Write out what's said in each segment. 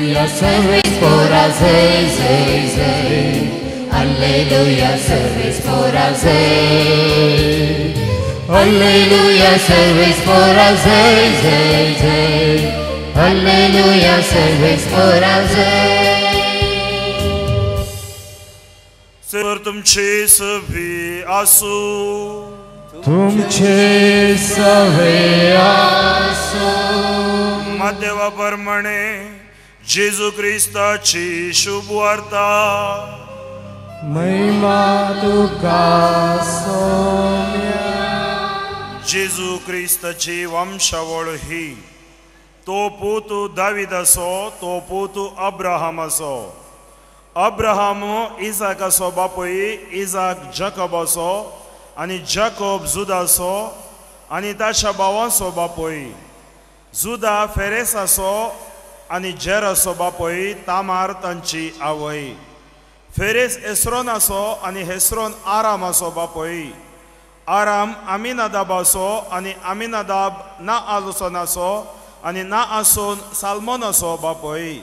Alleluia, सर्वेस्पोरा जय जय जय. Alleluia, सर्वेस्पोरा जय. Alleluia, सर्वेस्पोरा जय जय जय. Alleluia, सर्वेस्पोरा जय. Sir तुमचे सवे आसू. तुमचे सवे आसू. मादेवा प्रमाणे जेजू क्रिस्ताची शुभ वार्ता. महिमा तुका सोम्या. जेजू क्रिस्ताची वंशावळ ही. तो पूत दाविदाचो, तो पूत अब्राहमाचो, अब्राहम इजाकाचो बापूय, इजाक जाकोबाचो आनी जाकोब जुदाचो आनी ताच्या भावांचो बापूय, जुदा फेरेसाचो आनी जेराचो बापूय, तामार तांची आवय, फेरेस हेस्रोनाचो आनी हेस्रोन आरामाचो बापूय, आराम आमिनादाबाचो आनी आमिनादाब ना आलसोनाचो आनी ना आसून साल्मोनाचो बापूय,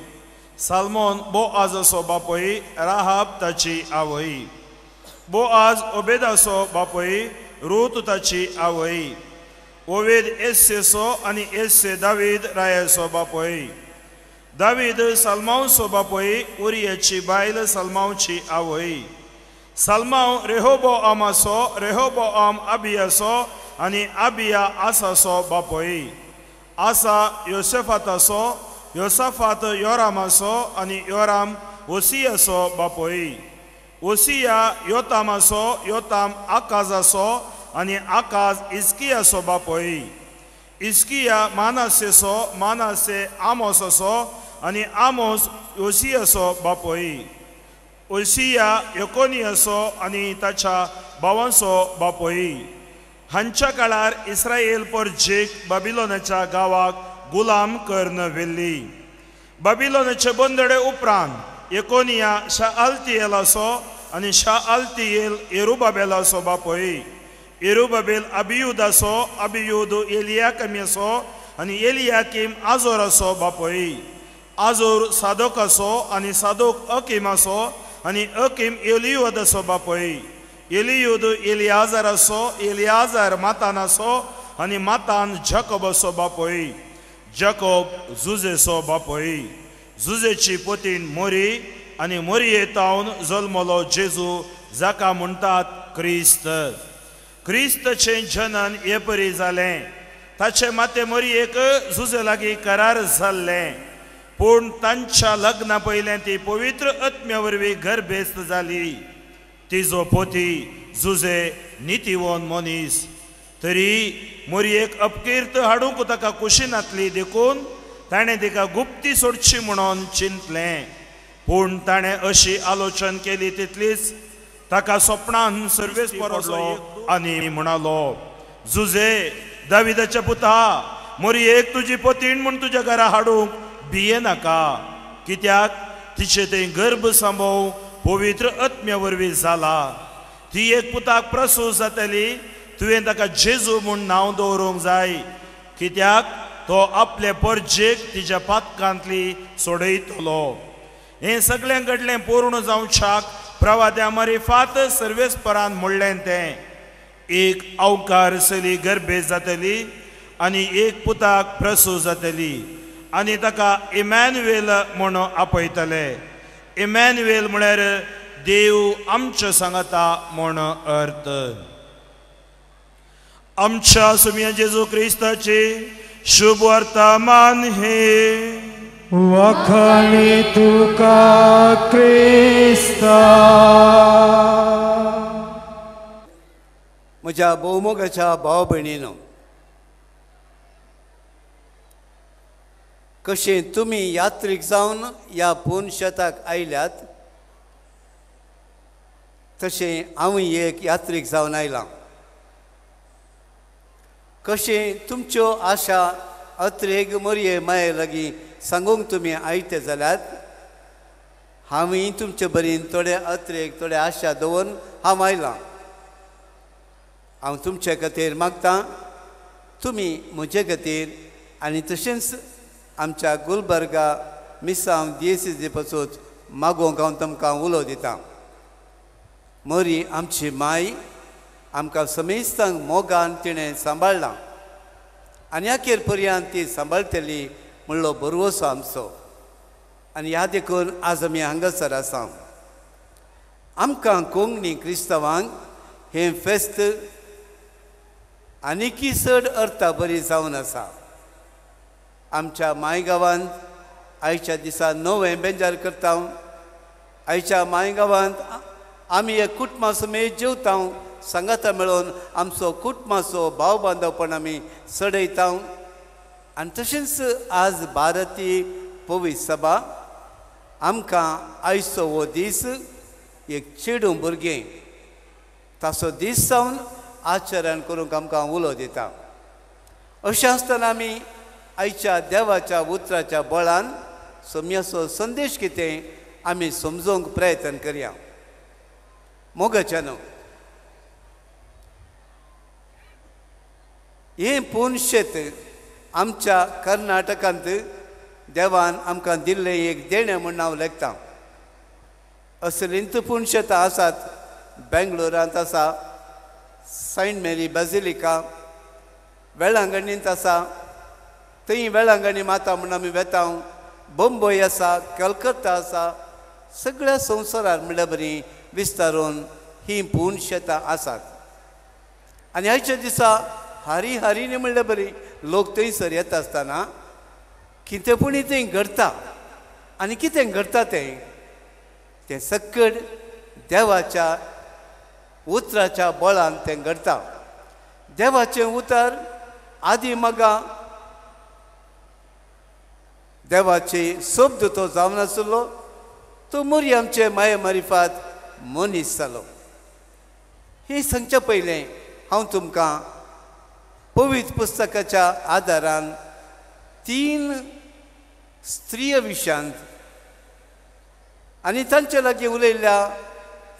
साल्मोन बोआजाचो बापूय, राहाब ताची आवय, बोआज ओबेदाचो बापूय, रूत ताची आवय, ओवेद एस्सेचो आनी एस्से दावीद रायाचो बापूय, दावीद साल्मांवचो बापूय, उरियाची बायल साल्मांवची आवय, साल्मांव रेहोबोआमाचो, रेहोबोआम आबियाचो आनी आबिया आसाचो बापूय, आसा योसेफाताचो, योसाफात योरामाचो आनी योराम ओसियाचो बापूय, ओसिया योतामाचो, योताम आकाजाचो आनी आकाज इस्कियाचो बापूय, इस्किया मानासेचो, मानासे आमोसाचो आनी आमोस योसियाचो बापूय, ओसिया योकोनियाचो आनी ताच्या भावांचो बापूय. हांच्या काळार इस्रायल परजेक बाबिलोनाच्या गांवाक गुलाम करून व्हेल्ली. बाबिलोनाचे बंदडे उपरांत एकोनिया शाअल्तियेलाचो आनी शाअल्तियेल येरुबाबेलाचो बापूय, येरुबाबेल अबियुदाचो, अबियुद एलियाकिमाचो आनी एलियाकीम आजोराचो बापूय, आजोर सादोकाचो आनी सादोक अकिमाचो आनी अकीम एलियुदाचो बापूय, एलियुद एलियाजराचो, एलियाजर मातानाचो आनी मातान जाकोबाचो बापूय, जाकोब जुजेचो बापूय, जुजेची पतीन मोरी आनी मोरये तावन जल्मलो जेजू जाका म्हणटात क्रिस्त. क्रिस्तचें जनन हे परी जालें. ताचे माते मोरयेक जुजे लागीं करार जाल्लें, पूण तांच्या लग्ना पयलें ती पवित्र आत्म्या वरवीं गर्भेस्त जाली. तिजो पोती जुजे नितीवन मनीस, तरी मोरयेक अपकीर्त हाडूंक ताका खुशी नातली, देखून ताणें तिका गुप्ती सोडची म्हणून चिंतलें. पूण ताणें अशी आलोचन केली तितलीच ताका सपनान सर्वेस पडलो आनी म्हणालो, जुजे दाविदाच्या पुता, मोरयेक तुजी पतीण म्हूण तुज्या घरा हाडूंक भिये नाका, कित्याक तिचें तें गर्भ सांबोव पवित्र आत्म्या वरवीं जाला. ती एक पुताक प्रसूत जातली, तुवें ताका जेजू म्हूण नांव दवरूंक जाय, कित्याक तो आपले परजेक तिच्या पातकांतली सोडयतलो. हें सगळें घडलें पूर्ण जावच्याक प्रवाद्या मरिफात सर्वेस्परान म्हणलें तें, एक अवकार चली गर्भेस्त जातली आनी एक पुताक प्रसूत जातली आनी ताका इमॅन्युएल म्हूण आपयतले. इमॅन्युएल म्हळ्यार देव आमच्या सांगता म्हूण अर्थ. आमच्या सुम्या जेजू क्रिस्ताची शुभ वर्तमान हे. वखाणी तुका क्रिस्ता. म्हज्या भोवमोगाच्या भाव भयणीनो, कशें तुमी यात्रीक जावन ह्या पुनशेताक आयल्यात तशें हांवूय एक यात्रीक जावन आयलां. कशें तुमच्यो आशा अत्रेग मोरये माये लागीं सांगूंक तुमी आयते जाल्यात, हांवूय तुमचे बरीन थोडे अत्रेग थोडे आशा दवरून हांव आयलां. हांव तुमचे खातीर मागतां, तुमी म्हजे खातीर आनी तशेंच आमच्या गुलबर्गा मिसांव दियेसीजे पासून मागोवंक हांव तुमकां उलो दिता. मरी आमची माय आमकां समेस्तांक मोगान तिणें सांबाळ्ळां आनी अखेर पर्यंत ती सांबाळटली म्हणलो भरवसो आमचो. आनी ह्या देखून आज आमी हांगासर आसा. आमकां कोंकणी क्रिस्तांवांक हें फेस्त आनीकी चड अर्था बरी जावन आसा. आमच्या मायगांवांत आयच्या दिसा नवें बेंजार करता. आयच्या मायगांवांत आमी एक कुटुंबा समेत जेवता, सांगाता मेळोवन आमचो कुटुंबाचो भाव बांदवपण आमी चडयता. आनी तशेंच आज भारतीय पवित्र सभा आमकां आयचो हो दीस एक चेडूं भुरगें ताचो दीस जावन आचरण करूंक आमकां उलो दिता. अशें आसतना आमी आयच्या देवाच्या उतराच्या बळान सोम्याचो संदेश कितें आमी समजूंक प्रयत्न करया. मोगाच्यान हें पुनशेत आमच्या कर्नाटकांत देवान आमकां दिल्लें एक देणें म्हूण हांव लेखता. असलींत पुनशेतां आसात, बेंगलोरांत आसा सेंट मेरी बाजिलिका, वेळांगणींत आसा, थंय वेळांगणी माता म्हूण आमी वेता, बंबय आसा, कलकत्ता आसा, सगळ्या संवसारार म्हणल्यार बरी विस्तारून ही पुनशेतां आसात. आनी आयच्या दिसा हारी हारीने म्हणल्यार बरी लोक थंयसर येता आसतना कितें पूण थंय घडटा. आनी कितें घडटा तें तें सक्कड देवाच्या उतराच्या बळान तें घडटा. देवाचें उतर आदी मगा देवाचे शब्द तो जावन आसलो, तो मोरी आमचे माये मारिफात मनीस जालो. हें सांगच्या पयलें हांव तुमकां पवित्र पुस्तकाच्या आदारान तीन स्त्रिय विशयांत आनी तांचे लागीं उलयल्ल्या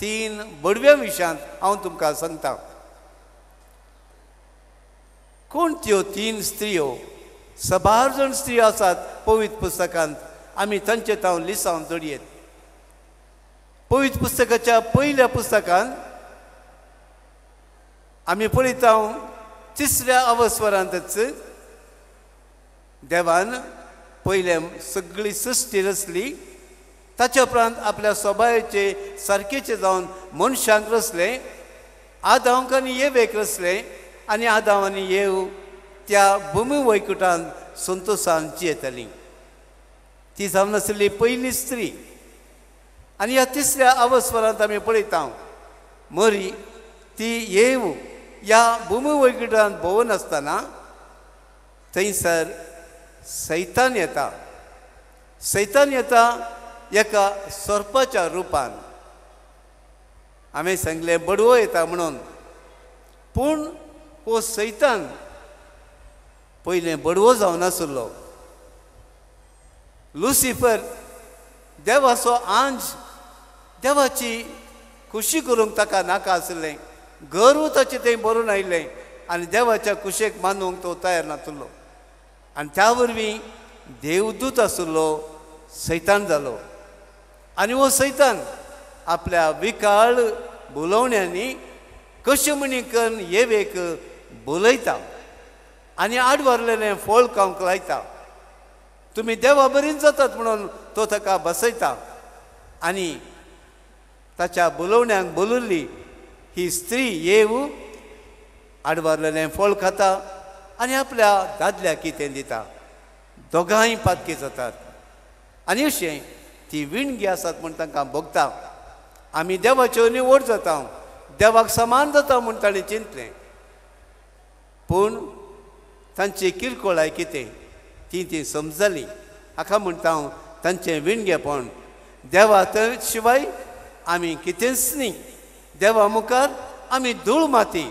तीन बडव्या विशयांत हांव तुमकां सांगता. कोण त्यो तीन स्त्रियो? सबार जाण स्त्रियो आसात पवित्र पुस्तकांत, आमी तांचे तांव लिसांव जोडयेत. पवित्र पुस्तकाच्या पयल्या पुस्तकांत आमी पळयता तिसऱ्या अवस्वरांतच देवान पयले सगळी सृश्टी रचली, ताच्या उपरांत आपल्या सोबायेचे सारकेचे जावन मनशांक रचलें, आदांक आनी येवेक रचलें आनी आदांव आनी येव त्या भुमी वैकुटान संतोशान जियेताली. ती जावन आसली पयली स्त्री. आनी ह्या तिसऱ्या अवस्वरांत आमी पळयता मरी ती येव ह्या भुमी वैकुटान भोंवन आसतना थंयसर सैतान येता. सैतान येता एका सोरपाच्या रुपान. हांवें सांगलें बडवो येता म्हणून, पूण हो सैतान पयलें बडवो जावन आसलो. लुसिफर देवाचो आंज, देवाची खुशी करूंक ताका नाका आसलें, गर्व ताचें थंय भरून आयिल्लें आनी देवाच्या कुशेक मानूंक तो तयार नासलो. आनी त्या वरवीं देवदूत आसलो सैतान जालो. आनी हो सैतान आपल्या विकाळ बोलोवण्यांनी कशें म्हणी करून येवेक बोलयता आनी आडवारलेलें फळ खावंक लायता. तुमी देवा बरीच जातात म्हणून तो ताका बसयता. आनी ताच्या बोलोवण्यांक बोलुल्ली ही स्त्री येव आडवारलेलें फळ खाता आनी आपल्या दादल्याक कितें दिता. दोगांय पातकी जातात आनी अशें ती विणगी आसात म्हूण तांकां भोगता. आमी देवाच्यो निवड जाता, देवाक समान जाता म्हूण ताणें चिंतलें, पूण तांची किरकोळाय कितें ती ती समजली. हाका म्हणटा हांव तांचें विणगेपण. देवा शिवाय आमी कितेंच न्ही, देवा मुखार आमी धूळ माती.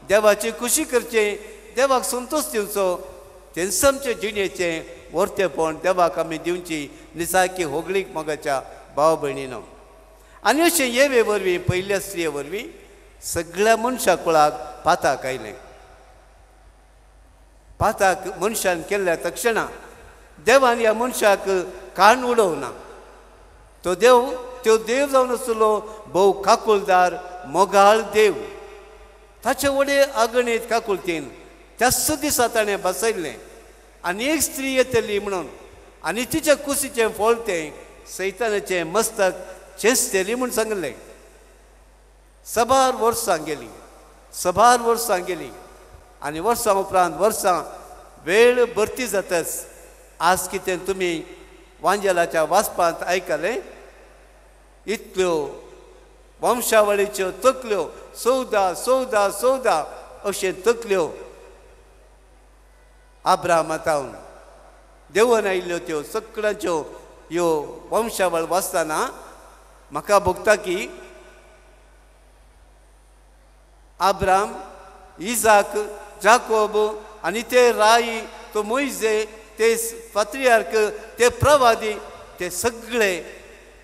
देवाची खुशी करचें, देवाक संतोश दिवचो, तेंच आमचे जिणेचें वर्तेपण देवाक आमी दिवची निसाकी होगळीक मोगाच्या भाव भयणीनो. आनी अशें येवे वरवीं पयल्या स्त्रिये वरवीं सगळ्या मनशा कुळाक पाताक आयलें. पाताक मनशान केल्ल्या तक्षणा देवान ह्या मनशाक कान उडोवना. तो देव त्यो देव जावन आसलो भोव काकुलदार मोगाळ देव. ताचे वडे अगणीत काकुलतीन त्याच दिसा ताणें बसयल्लें आनी एक स्त्री येतली म्हणून आनी तिच्या कुशीचें फळ तें सैतानाचें मस्तक चेंचतली म्हूण सांगलें. सबार वर्सां गेलीं, सबार वर्सां गेलीं आनी वर्सां उपरांत वर्सां वेळ भरती जातच आज कितें तुमी वांजेलाच्या वाचपांत आयकलें इतल्यो वंशावळीच्यो तकल्यो 14 14 14 अशें तकल्यो आब्रामातावन देवन आयिल्ल्यो त्यो सगळ्यांच्यो ह्यो वंशावळ वाचतना म्हाका भोगता की आब्राम, इजाक, जाकोब आनी ते राई, तो मोयजे, ते पात्रियार्क, ते प्रवादी, ते सगळे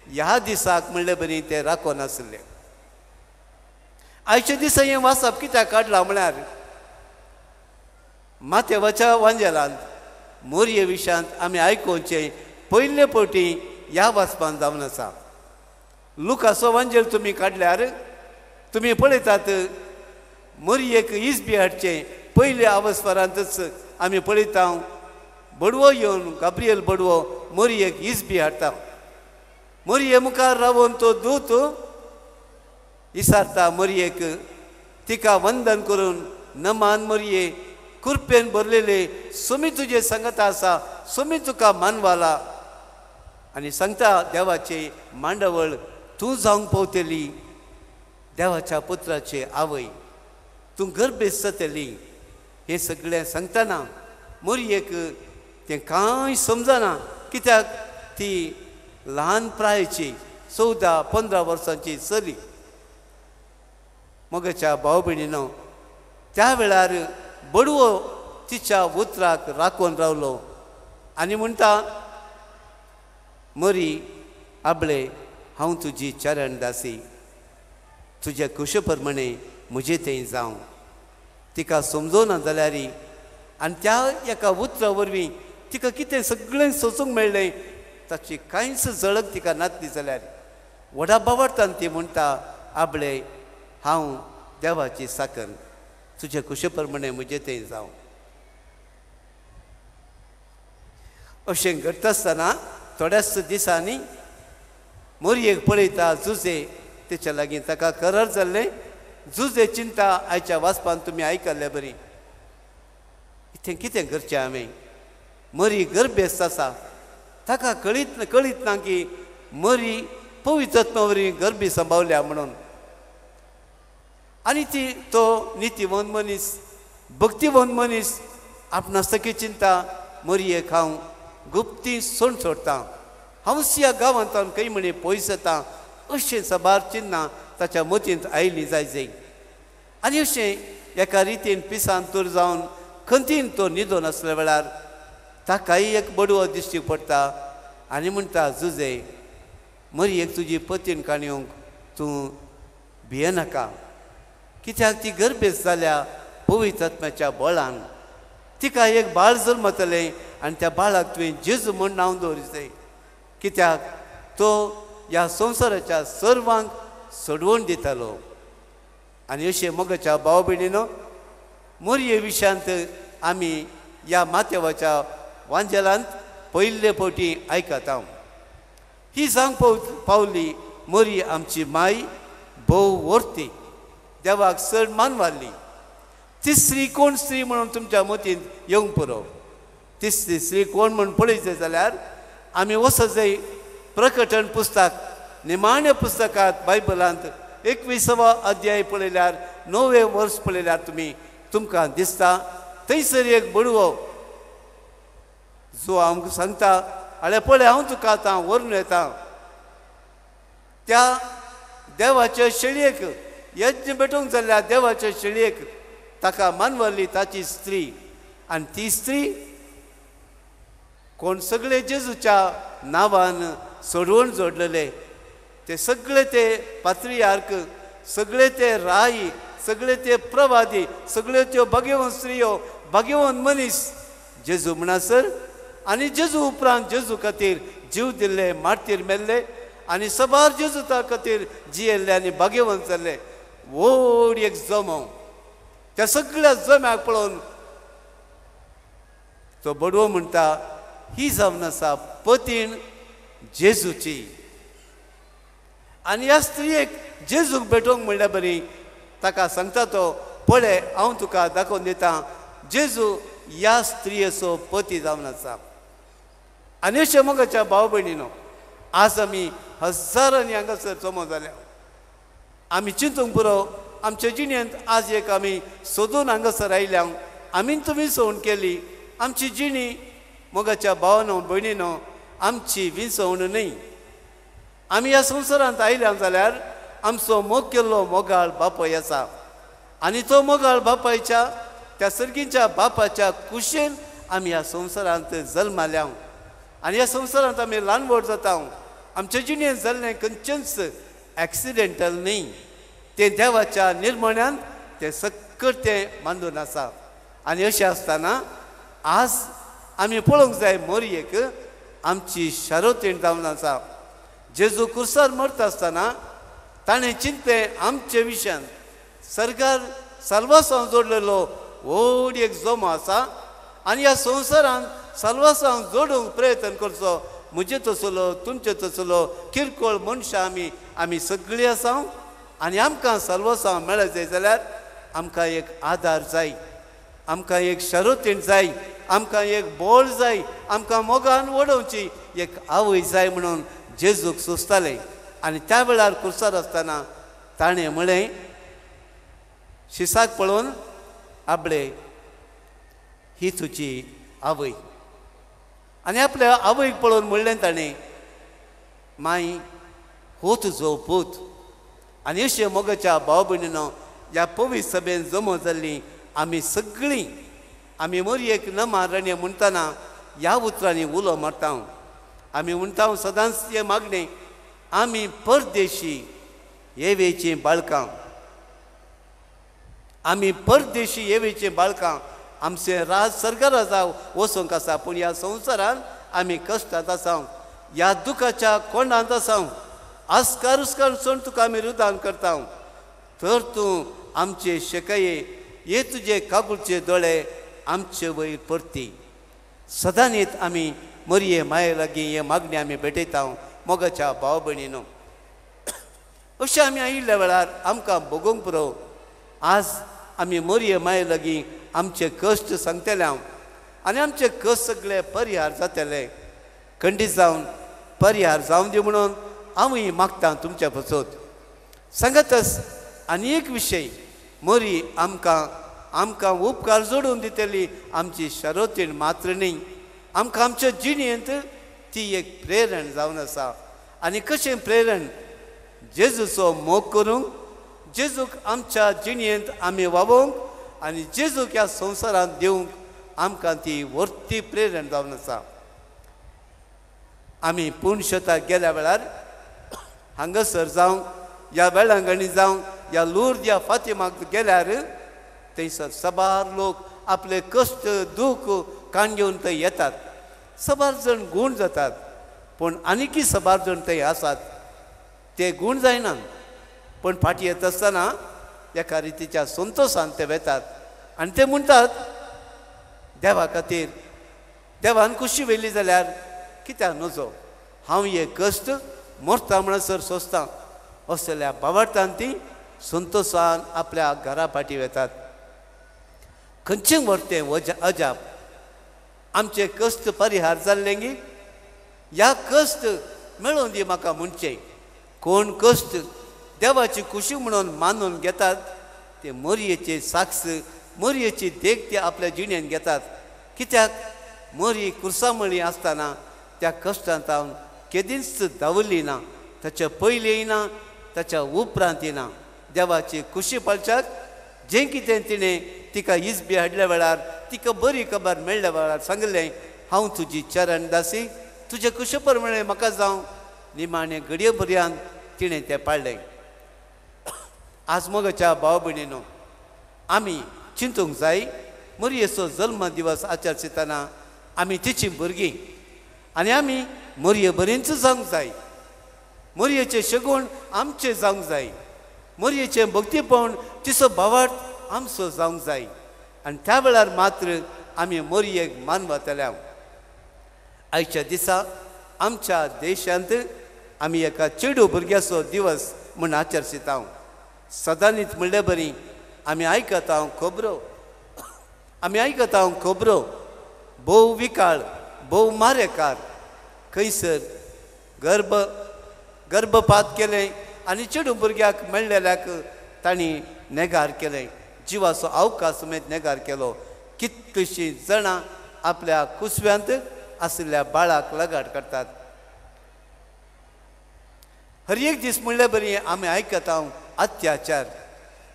ह्या दिसाक म्हणले बरी ते राखून आसले. आयच्या दिसा हें वाचप कित्याक काडलां म्हळ्यार माथेवाच्या वांजेलांत मोरये विशयांत आमी आयकुचें पयले फावटी ह्या वाचपान जावन आसा. लुकासो वांजेल तुमी काडल्यार तुमी पळयतात मोरयेक इजबी हाडचें पयल्या अवस्परांतच आमी पळयता बडवो येवन गाब्रियल बडवो मोरयेक इजबी हाडटा. मोरये मुखार रावन तो दूत इसारता मोरयेक, तिका वंदन करून नमान मोरये कुरपेन भरलेले सोमी तुजे सांगता आसा, सोमी तुका मानवाला आनी सांगता देवाचे मांडावळ तूं जावंक पावतली, देवाच्या पुत्राचे आवय तूं गर्भेस्त जातली. हें सगळें सांगतना मोरयेक तें कांय समजना कित्याक ती ल्हान प्रायेची 14 15 वर्सांची चली. मगच्या भाव भयणीनो त्या वेळार बडवो तिच्या उतराक राखून रावलो आनी म्हणटा मरी आबळे हांव तुजी चरण दासी, तुज्या कुशे प्रमाणे म्हजे थंय जावं. तिका समजोना जाल्यार आनी त्या एका उतरा वरवीं तिका कितें सगळें सोसूंक मेळ्ळें ताची कांयच झळक तिका नातली जाल्यार व्हडा बावडतान ती म्हणटा आबळे हांव देवाची साकर, तुज्या कुशे प्रमाणे म्हजे थंय जावं. अशें घडटा आसतना थोड्याच दिसांनी मोरयेक पळयता जुजे तेच्या लागीं ताका करार जाल्लें. जुजे चिंता आयच्या वाचपान तुमी आयकल्ले बरी इतलें कितें करचें हांवें, मरी गर्भेस्त आसा, ताका कळीत ना की मरी पवित्रत्मा वरवीं गर्भी सांबावल्या म्हणून. आनी ती तो नितीवंत मनीस, भक्तिवंत मनीस आपणा सखी चिंता मरयेक हांव गुप्ती सोण सोडटा, हांव ह्या गांवांत खंय म्हणी पयस येता अशें साबार चिन्नां ताच्या मतींत आयलीं जाय जाय. आनी अशें एका रितीन पिसान तूर जावन खंतीन तो न्हिदोन आसल्या वेळार ताकाय एक बडवो दिश्टी पडटा आनी म्हणटा जुजे मरयेक तुजी पतीन काणयोंक तूं भियेनाका कित्याक ती गर्भेस्त जाल्या पवित्र आत्म्याच्या बळान, तिका एक बाळ जल्मतलें आनी त्या बाळाक तुवें जेजू म्हूण नांव दवरिचें कित्याक तो ह्या संवसाराच्या सर्वांक सोडवण दितालो. आनी अशें मोगाच्या भाव भयणीनो मोरये विशयांत आमी ह्या माथेवाच्या वांजेलांत पयले फावटी आयकता. ही जावंक पावली मोरी आमची माय भोव वर्ती, देवाक चड मानवाली. तिसरी कोण स्त्री म्हणून तुमच्या मतींत येवंक पुरो. तिसरी स्त्री कोण म्हूण पळयचें जाल्यार आमी वचत जाय प्रकटन पुस्तक निमाण्या पुस्तकांत बायबलांत 21वो अध्याय पळयल्यार 9वें वर्स पळयल्यार तुमी तुमकां दिसता थंयसर एक बडवो जो आमकां सांगता आळे पळय हांव तुका आतां व्हरून येता त्या देवाचे शेळयेक, यज्ञ भेटूंक जाल्ल्या देवाचे शेळयेक ताका मानवली ताची स्त्री. आनी ती स्त्री कोण सगळे जेजूच्या नांवान सोडवण जोडलेले ते सगळे ते पात्रियार्क, सगळे ते राई, सगळे ते प्रवादी, सगळे त्यो भाग्यवंत स्त्रियो, भाग्यवंत मनीस जेजू म्हणसर आनी जेजू उपरांत जेजू खातीर जीव दिल्ले, मार्तीर मेल्ले आनी सबार जेजूता खातीर जियेल्ले आनी भाग्यवंत जाल्ले व्हड एक जमो. त्या सगळ्या जम्याक पळोवन तो बडवो म्हणटा, ही जावन आसा पतीण जेजूची. आनी ह्या स्त्रियेक जेजूक भेटोवंक म्हणल्यार बरी ताका सांगता तो, पळय हांव तुका दाखोवन दिता जेजू ह्या स्त्रियेचो पती जावन आसा. आनी अशें मोगाच्या भाव भयणीनो, आज आमी हजारांनी हांगासर जमो जाल्या. आमी चिंतूंक पुरो आमच्या जिणेंत आज एक आमी सोदून हांगासर आयल्या, आमी तुमी सवण केली. आमची जिणी मोगाच्या भावानो भयणीनो आमची विंचवण न्हय. आमी ह्या संवसारांत आयल्या जाल्यार आमचो मोग केल्लो मोगाळ बापाय आसा आनी तो मोगाळ बापायच्या त्या सर्गीच्या बापाच्या कुशेन आमी ह्या संवसारांत जल्माल्या आनी ह्या संवसारांत आमी ल्हान व्हड जाता. आमच्या जिणेंत जाल्लें खंयचेंच एक्सिडेंटल न्हय, तें देवाच्या निर्मण्यान तें सक्कट तें मानून आसा. आनी अशें आसतना आज आमी पळोवंक जाय मोरयेक आमची शारोतीण जावन आसा. जेजू कुर्सार मरता आसतना ताणें चिंतलें आमचे विशयान सरकार साल्वासांव जोडलेलो व्हड एक जमो आसा आनी ह्या संवसारान साल्वासांव जोडूंक प्रयत्न करचो. म्हजे तसलो तुमचे तसलो किरकोळ मनशां आमी आमी सगळीं आसा आनी आमकां साल्वासांव मेळत जाय जाल्यार आमकां एक आदार जाय, आमकां एक शरोतीण जाय, आमकां एक बोळ जाय, आमकां मोगान वडोवची एक आवय जाय म्हणून जेजूक सोंसतालें. आनी त्या वेळार कुर्सार आसतना ताणें म्हळें शिसाक पळोवन, आपले ही तुजी आवय. आनी आपल्या आवयक पळोवन म्हणलें ताणें, माई हो तुजो पूत. आनी अशें मोगाच्या भाव भयणीनो ह्या पवित्र सभेन जमो जाल्ली आमी सगळीं आमी मोरयेक नमा रणये म्हणटना ह्या उतरांनी उलो मारता. आमी म्हणटा सदांच हें मागणें, आमी परदेशी येवेचीं बाळकां, आमी परदेशी येवेचीं बाळकां. आमचें राज सरकारा जावं वचूंक आसा, पूण ह्या संवसारान आमी कश्टांत आसा, ह्या दुखाच्या कोंडांत आसा. आस्कार उस्कार सोड तुका आमी रुदान करता, तर तूं आमचे शेकये हे तुजे काकुळचे दोळे आमचे वयर परती. सदांनीत आमी मोरये माये लागीं हे मागणें आमी भेटयता मोगाच्या भाव भयणीनो. अशें आमी आयिल्ल्या वेळार आमकां भोगोवंक पुरो. आज आमी मोरये माये लागीं आमचे कश्ट सांगतले हांव आनी आमचे कश्ट सगळे परिहार जातले, खंडीत जावन परिहार जावन दी म्हणून हांवूय मागता तुमच्या पसत. सांगतच आनी एक विशय, मोरी आमकां आमकां उपकार जोडून दितली आमची शरोतीण मात्र न्हय, आमकां आमच्या जिणेंत ती एक प्रेरण जावन आसा. आनी कशें प्रेरण? जेजूचो मोग करूंक, जेजूक आमच्या जिणेंत आमी वावोवंक आनी जेजूक ह्या संवसारांत दिवंक आमकां ती व्हडटी प्रेरण जावन आसा. आमी पूण शेताक गेल्या वेळार हांगासर जावं ह्या वेळांगणी जावं ह्या लुर्द ह्या फातिमाक गेल्यार थंयसर सबार लोक आपले कश्ट दूख काण घेवन थंय येतात. सबार जण गूण जातात, पूण आनीकय सबार जण थंय आसात ते गूण जायनात, पूण फाटीं येता आसतना एका रितीच्या संतोशान ते वेतात आनी ते म्हणटात, देवा खातीर देवान खुशी व्हेली जाल्यार कित्याक नजो, हांव हे कश्ट मरता म्हणसर सोंसता. असल्या बावडटान ती संतोशान आपल्या घरा फाटीं वेतात. खंयचें व्हरतें अजाप, आमचे कश्ट परिहार जाल्ले गी, ह्या कश्ट मेळोवन दी म्हाका म्हणचें. कोण कश्ट देवाची खुशी म्हणून मानून घेतात ते मोरयेचे साक्ष, मोरयेची देख ते आपल्या जिणेन घेतात. कित्याक मोरी कुर्सामळी आसतना त्या कश्टांत हांव केदींच धांवली ना, ताच्या पयलीं ना ताच्या उपरांत ना. देवाची खुशी पाळच्याक जें कितें तिणें तिका इजबी हाडल्या वेळार तिका बरी खबर मेळ्ळ्या वेळार सांगलें, हांव तुजी चरण दासी, तुजे खुशे प्रमाणें म्हाका जावं. निमाणें घडये पर्यंत तिणें तें पाळ्ळें. आज मोगाच्या भाव भयणीनो आमी चिंतूंक जाय, मोरयेचो जल्म दिवस आचरितना आमी तिचीं भुरगीं आनी आमी मोरये बरींच जावंक जाय. मोरयेचें शगूण आमचें जावंक जाय. मोरयेचें भक्तीपण तिचो भावार्थ आमचो जावंक जाय. आनी त्या वेळार मात्र आमी मोरयेक मानवतले. आयच्या दिसा आमच्या देशांत आमी एका चेडू भुरग्याचो दिवस म्हूण आचरशिता. सदांनीच म्हणले बरी आमी आयकता खबरो, आमी आयकता खबरो भोव विकाळ, भोव मारेकार खंयसर गर्भपात केलें आनी चेडू भुरग्याक मेळ्ळेल्याक तांणी नेगार केलें, जिवाचो अवकाश समेत नेगार केलो. कितलीशीं जाणां आपल्या कुसव्यांत आशिल्ल्या बाळाक लगाड करतात. हर एक दीस म्हणले बरी आमी आयकता अत्याचार,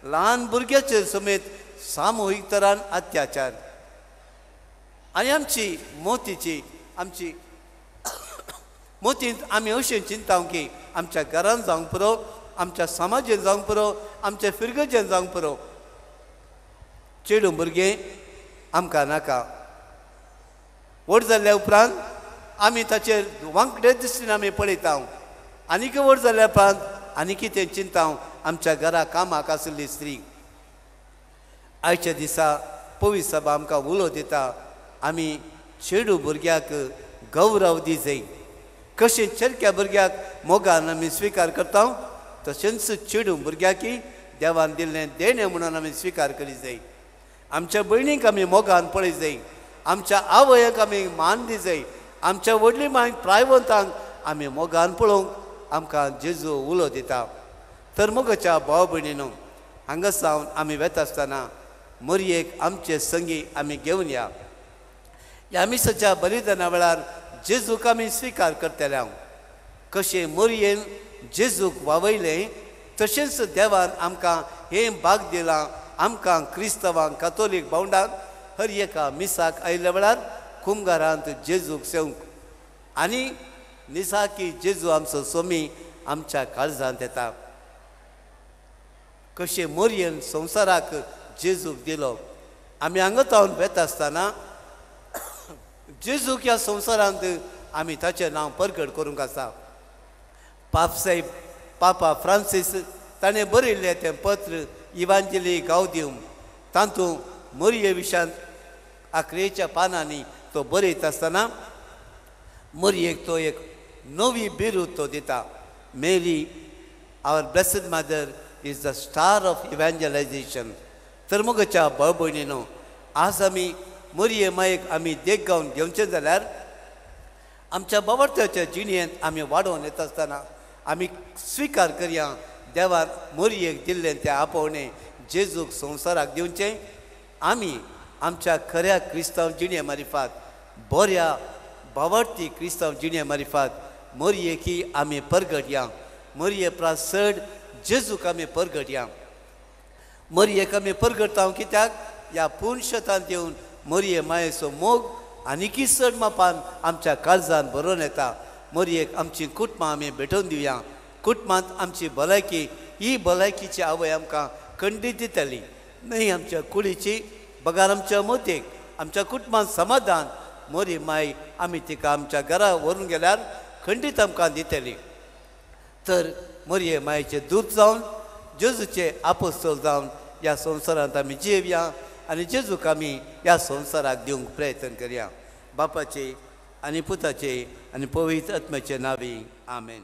ल्हान भुरग्याचेर समेत सामुहीक तरान अत्याचार. आनी आमची मोतीची आमची मोतींत आमी अशें चिंता की आमच्या घरान जावंक पुरो, आमच्या समाजेन जावंक पुरो, आमच्या फिरगजेन जावंक पुरो, चेडूं भुरगें आमकां नाका. व्हड जाल्ल्या उपरांत आमी ताचेर वांकडे दिश्टीन आमी पळयता. आनीक व्हड जाल्या उपरांत आनी कितें चिंता आमच्या घरा कामाक आशिल्ली स्त्री. आयच्या दिसा पवित्र सभा आमकां उलो दिता, आमी चेडू भुरग्याक गौरव दी जाय. कशें चेडक्या भुरग्याक मोगान आमी स्विकार करता तशेंच चेडू भुरग्याकी देवान दिल्लें देणें म्हणून आमी स्विकार करी जाय. आमच्या भयणीक आमी मोगान पळय जाय, आमच्या आवयक आमी मान दी जाय, आमच्या व्हडली मांयक प्रायवंतांक आमी मोगान पळोवंक आमकां जेजू उलो दिता. तर मोगाच्या भाव भयणीनो, हांगा सावन आमी वेता आसतना मोरयेक आमचे संगी आमी घेवन या. ह्या मिसाच्या बलिदाना वेळार जेजूक आमी स्विकार करतले. हांव कशें मोरयेन जेजूक वावयलें तशेंच देवान आमकां हें भाग दिलां. आमकां क्रिस्तवांक कातोलीक भावंडांक हर एका मिसाक आयिल्ल्या वेळार कुमगारांत जेजूक सेवंक आनी निसाकी जेजू आमचो सोमी आमच्या काळजांत येता. कशें मोरयेन संवसाराक जेजूक दिलो, आमी हांगा तावन वेता आसतना जेजूक ह्या संवसारांत आमी ताचें नांव परगट करूंक आसा. पापसाहेब पापा फ्रांसीस ताणें बरयल्लें तें पत्र इवांजेली गावदिवम तातूंत मोरये विशांत आखरेच्या पानांनी तो बरयता आसतना मोरयेक तो एक नवी बिरूद तो दिता. Mary our blessed mother is the star of evangelization. तर मोगाच्या भाव भयणीनो, आज आमी मोरये मायेक आमी देख गावन घेवचें जाल्यार आमच्या बावडत्याच्या जिणेंत आमी वाडोवन येता आसतना आमी स्विकार करया देवान मोरयेक दिल्लें तें आपोवणें जेजूक संवसाराक दिवचें. आमी आमच्या खऱ्या क्रिस्तांव जिणे मारिफात, बऱ्या बावडती क्रिस्तांव जिणे मारिफात मोरयेकी आमी परगटया. मोरये प्रास चड जेजूक आमी परगटया. मोरयेक आमी परगटता कित्याक ह्या पुनशतांत येवन मोरये मायेचो मोग आनीकय चड मापान आमच्या काळजान भरोवन येता. मोरयेक आमची कुटुंबां आमी भेटोवन दिवया. कुटुंबांत आमची भलायकी ही भलायकीची आवय आमकां खंडीत दितली, न्हय आमच्या कुडीची बगार आमच्या मोतेक आमच्या कुटुंबांत समाधान मोरी माय आमी तिका आमच्या घरा व्हरून गेल्यार खंडीत आमकां दितली. तर मोरये मायेचे दूत जावन जेजूचे आपोस्तोल जावन ह्या संवसारांत आमी जियेवया आनी जेजूक आमी ह्या संवसाराक दिवंक प्रयत्न करया. बापाचे आनी पुताचे आनी पवित्र आत्म्याचे नांवी आमेन.